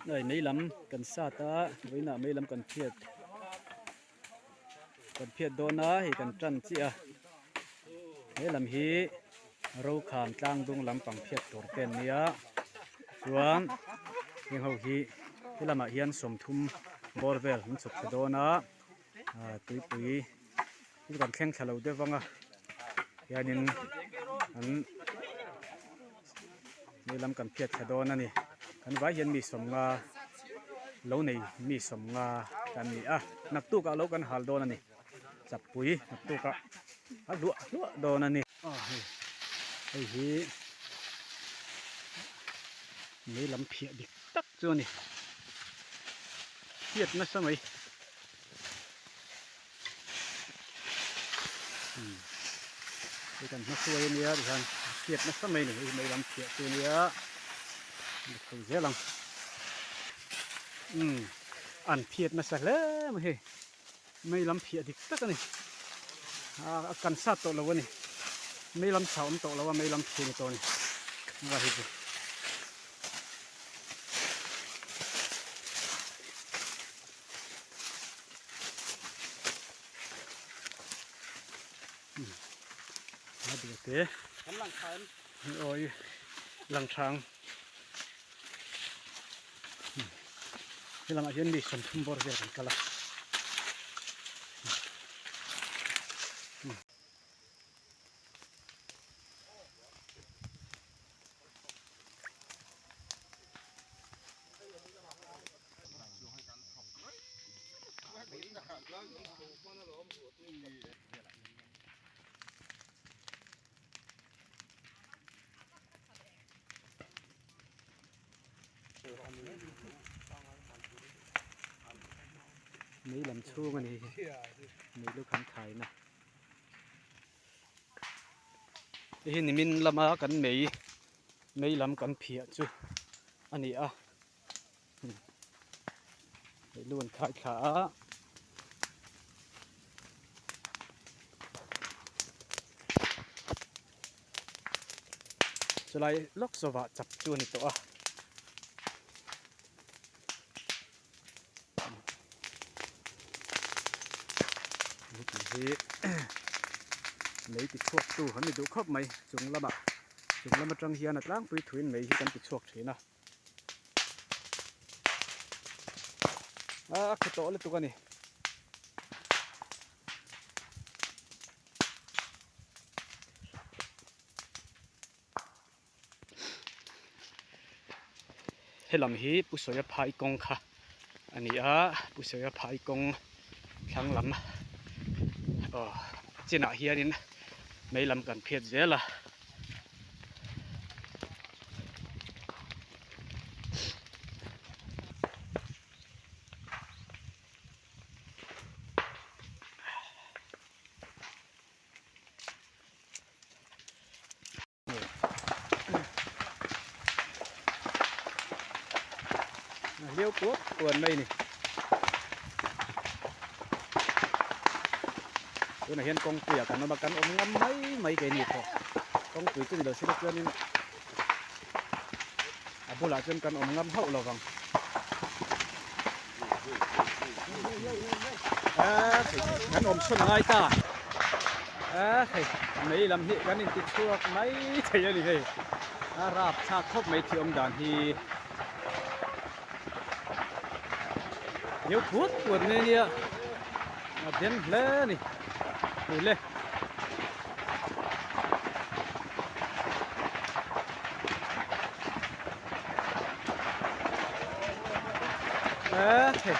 Hei mei lam kan sat a vawiinah mei lam kan phiat kan phiat dawn a hei kan tan chiah a he lam hi Rokham tlang dung lampang phiat tur te an nia chuan heng ho hi he lamah hian sawmthum bawr vel an chhuk thla dawn a ah tuipui chu kan thleng thla lo deuh vang a hianin an Hei lam kan phiat thla dawn a ni. Kan vai hian mi sawmnga lo nei mi sawmnga kan ni a, naktukah lo kan hal dawn a ni. Chapui naktukah a hluah hluah dawn a ni. Aw hei hei hi mei lam phiah dik tak chu a ni. Phiat nasa mai. Hei kan hmasuai a nia tihian hriat nasa mai a ni hei mei lam phiah chu a nia a chho zel ang umm an phiat nasa hle mai hei mei lam phiah dik tak a ni a kan sat tawh lo a ni mei lam chhah awm tawh lo a mei lam phiah ni tawh a ni hei chu. A duh te Kan lang tha em? Awi lang tha ang. He lamah hian mi 30 bawr vel kan kal a. Mei lam chhung a ni hi mei lu kan thaina hei hi nimin lama kan mei mei lam kan phiah chu a ni a. Hei lu an khai thla a. Chulai lawk zawhah chap chu a ni tawh a. Heti hi mei ti chhuak tu an ni duh khawp mai chung lamah chung lam atang hian a tlangpui thuin mei hi kan ti chhuak thin a. A khaw tawh lutuk a ni. Helam hi Pu Sawia phai kawng kha a ni a, Pu Sawia phai kawng thlang lam aw chinah hianin mei lam kan phiat zel a. Hliau puat puat mai a ni tunah hian kawngpuiah kan awm a kan awm ngam mai mai keini pawh kawngpui chu ni lo sila chuanin a bulah chuan kan awm ngam hauh lo vang kan awm chhun ngai ta a hei mei lam hi kan inti chhuak mai thei a ni hei a rap thlak khawp mai thil awm dan hi Deuh puat puat mai ania a den hle a ni hei le. Hei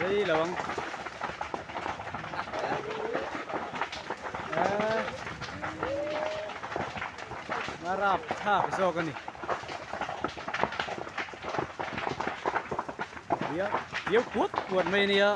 rei lo ang a rap thlak zawk a ni Ia diau puat puat mai a nia.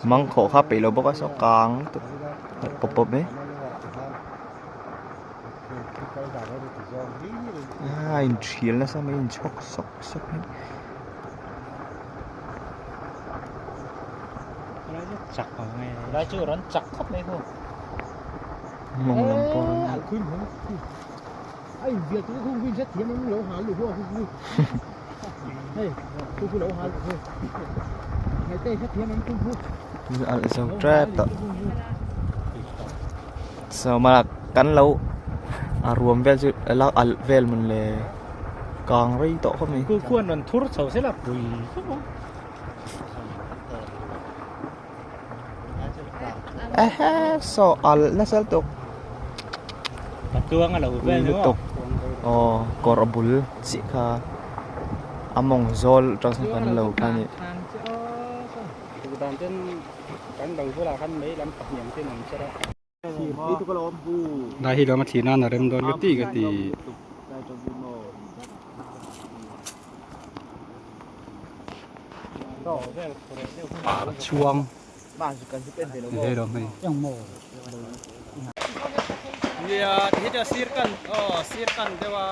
Mangkhawh kha peih lo bawk a saw kang lutuk pawp pawp mai a inthial nasa mai inchhawk sawk sawk mai. Mawng lam pawh alh zo tep tawh sawma kan lo a ruam vel chu a la alh vel mawn le kang rei tawh khawp mai. Ehe saw alh nasa lutuk ui lutuk aw kawr a bul chiah kha a mawng zawl atang sawn kan lo kha a ni. Lai hi lawm a thih nan a rem dawn ka ti ka ti. Chhuang he lawm hei. Nia ti hi chu sir kan aw sir kan deuh a.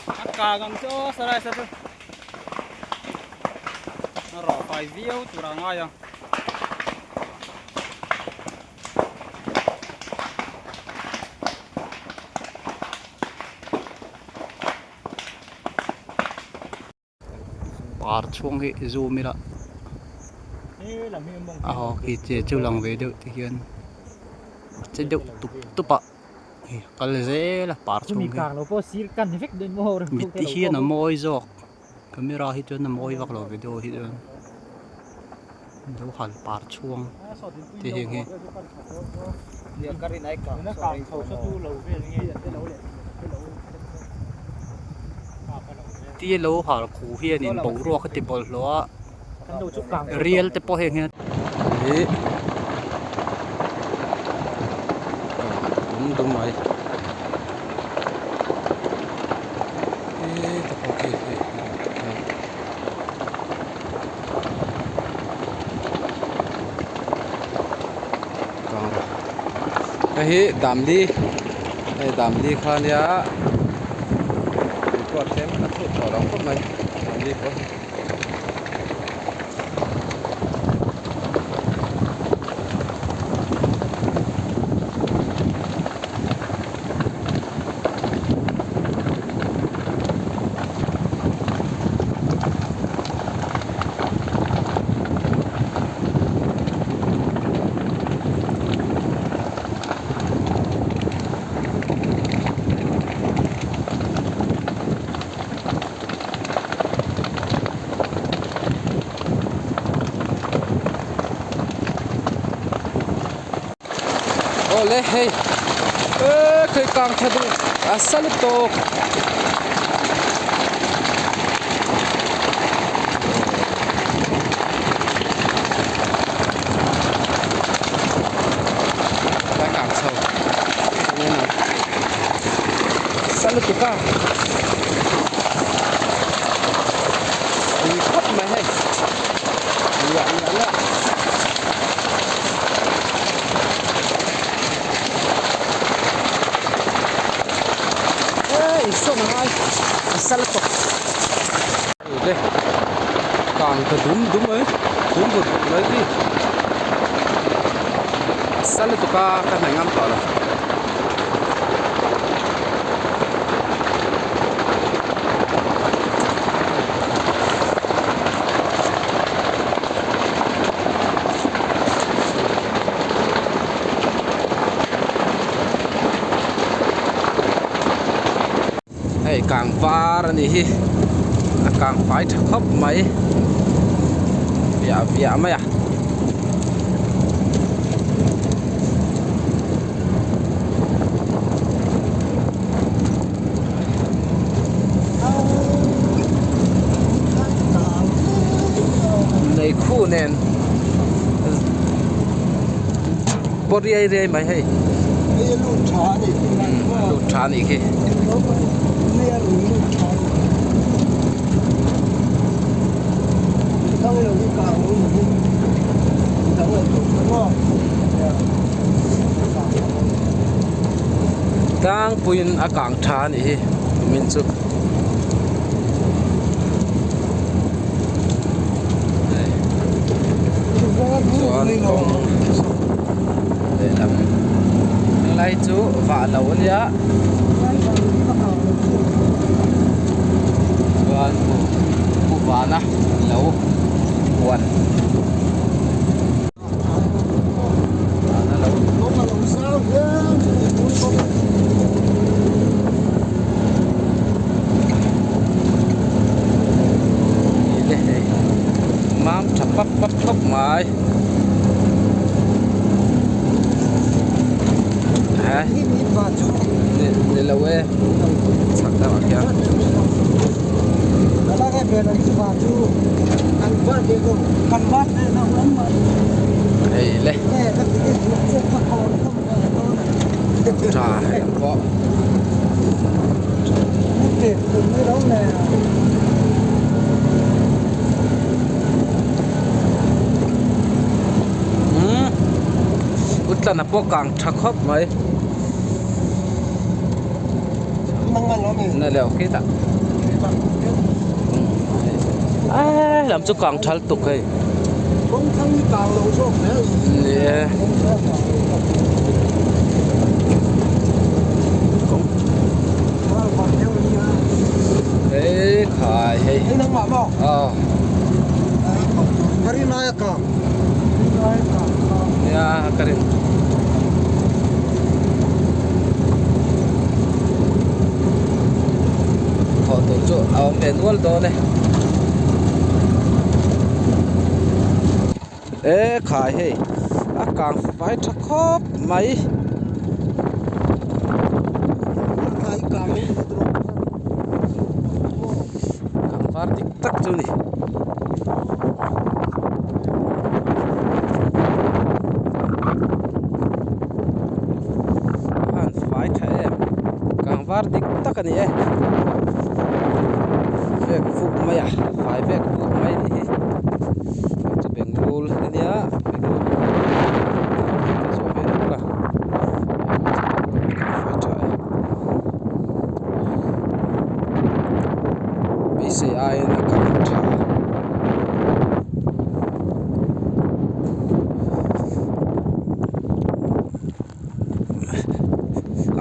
A kang ang chu aw sarai sa chu a rawh fai viau tur a ngai ang. Par chhung hi zoom ila a haw khi che chu lang ve deuh te hian a che deuh tup tup a hei a kal zel a par chhung hi mit te hian a mawi zawk camera hi chuan a mawi vak lo video hi chuan lo han par chhuang te heng hi. Tia lo hal khu hianin boruak a ti bawlhhlawh a rial te pawh heng hian Ih dum dum mai ih ta pawh khi hei khian. Hei hi Damli hei Damli kha nia tui pawh a tlem a thuk tawh lo khawp mai Damli pawh hi. Awle hei eee khawi kang tha duh a sa lutuk. Lai kang chho sa lutuk a tui khawp mai hei liah liah liah. Ê insawn a ngai a sal tawp le kang ta dum dum mai dum vut vut mai khi a sal lutuk a ka hnaih ngam tawh lo. Hei kang var a nih hi a kang fai tha khawp mai viah viah mai a. Nei khu nen paw riai riai mai hei lut tha a nih khi. Tlangpuiin a kang tha a nih hi kumin chu. Chuan kawng lehlam helai chu vah lo a nia chuan pu vana lo huan. Mam tha pap pap khawp mai ni lo e chhak deuh ah khian. Hei le tha hei ang pawh umm utlana pawh kang tha khawp mai na leh khitah a lam chu kang thal tuk hei ni e hei khai hei aw nia ka rin. Thawh tur chu a awm ve nual dawn e e khai hei a kang fai tha khawp mai kang var dik tak chu a ni. A han fai tha em kang var dik tak a ni e vek vuk mai a fai vek vuk mai a nih hi chu bengal a nia bengal te zawh ve nual a kang fai tha e beisei aiin a kang tha.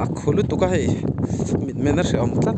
A khu lutuk a hei mitmen a hrehawm tlat.